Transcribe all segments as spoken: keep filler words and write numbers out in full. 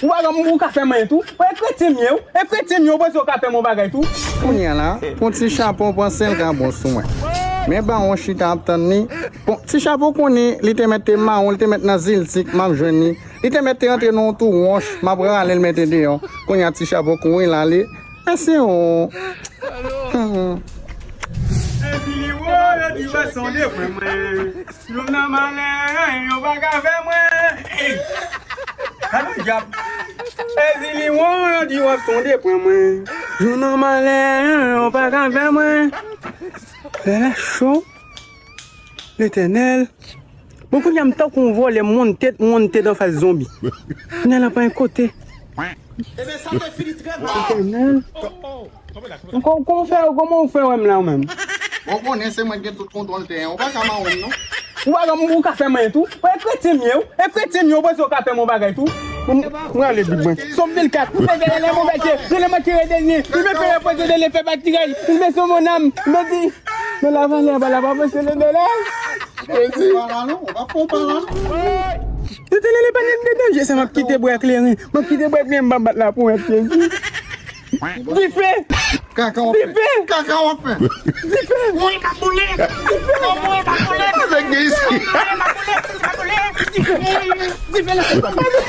Ou pa, ou ka fè m anyen tou. Ou e kretyen m ye, ou. E kretyen m ye, ou panse ou ka fè m yon bagay tou. Kounye a la, pran ti chapo, panse l ka bon sou mwen. Men bawon chita ap tann li. Bon, ti chapo konnen, li te mèt te mawon, li te mèt nan ziltik, m ap jwenn li. Li te mèt te rantre nan yon tou wòch, m ap rale l mete deyò. Kounye a ti chapo kouri l ale. Mèsi o. Hmm. Epi li wo, yo di wè sonde pwen mwen. Youn nan malè, yo pa ka fè mwen. Ey! Gade yon dyab. Epi li wo, yo di wè sonde pwen mwen. Youn nan malè, yo pa ka fè mwen. Lè la cho. Letènèl. Bon, kounye a m tankou yon vòlè, m wanted, m wanted anfas zonbi. Kounye a la pa yon kote. Letènèl. Ou kon, kon fè, kòman ou fè wè m la ou menm? Ou konnen se mwen ki gen tout kontwòl tè a, ou pa ka mawon m non. Ou pa ka, ou ka fè m anyen tou. Ou e kretyen m ye, ou. E kretyen m ye, ou panse ou ka fè m yon bagay tou. M, m ale bib mwen. Sòm de l kat. Ou fè lè mwen bèche, lè mwen tire dènye. Li me fè repoze de l, fè batiraj. Li me son mon âme. Li me di, men la valè, ba la pa panse le de la. Jezi. Ou pa fè w pa la non, ou pa fè w pa la non. Yo te lele pa gen de danje, sa m ap kite bwè kleren. M ap kite bwè kleren, m pa bat la pou wè Jezi. Dife! Kaka w ap fè. Dife! Kaka w ap fè. Dife! Mwen pa boule! Dife! Mwen pa boule! Nèg gen isi. Mwen pa boule! Mwen pa boule! Dife! Dife la!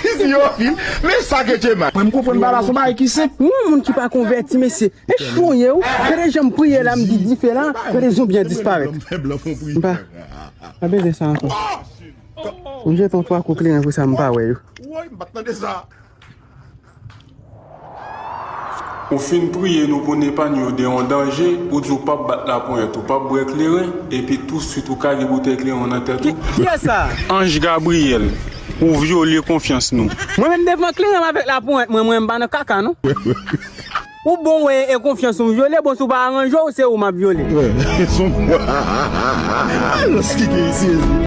Isi yo vin. Men sa ke Djema. Mwen m konprann bagay la, se yon bagay ki senp. Yon moun ki pa konvèti, mesye. E chonye ou. Gade jan m priye la, m di dife la. Gade zonbi an disparèt. M pa, pa bezwen sa ankò. M jete yon twa kou kleren pou sa m pa wè yo. Woy, m pa t tande sa. Ou fin priye nou pou n epann yo de yon danje, ou di w p ap bat laponyèt, ou p ap bwè kleren, epi touswit ou kage boutèy kleren w nan tèt ou. Kiyès sa? Anj Gabriyèl, ou vyole konfyans nou. Mwen menm devan kleren m avèk laponyèt mwen, mwen m pa nan kaka non. Ou bon wè e konfyans ou m vyole, bon si w pa aranje w, se ou m ap vyole. Lòs ki gen isi.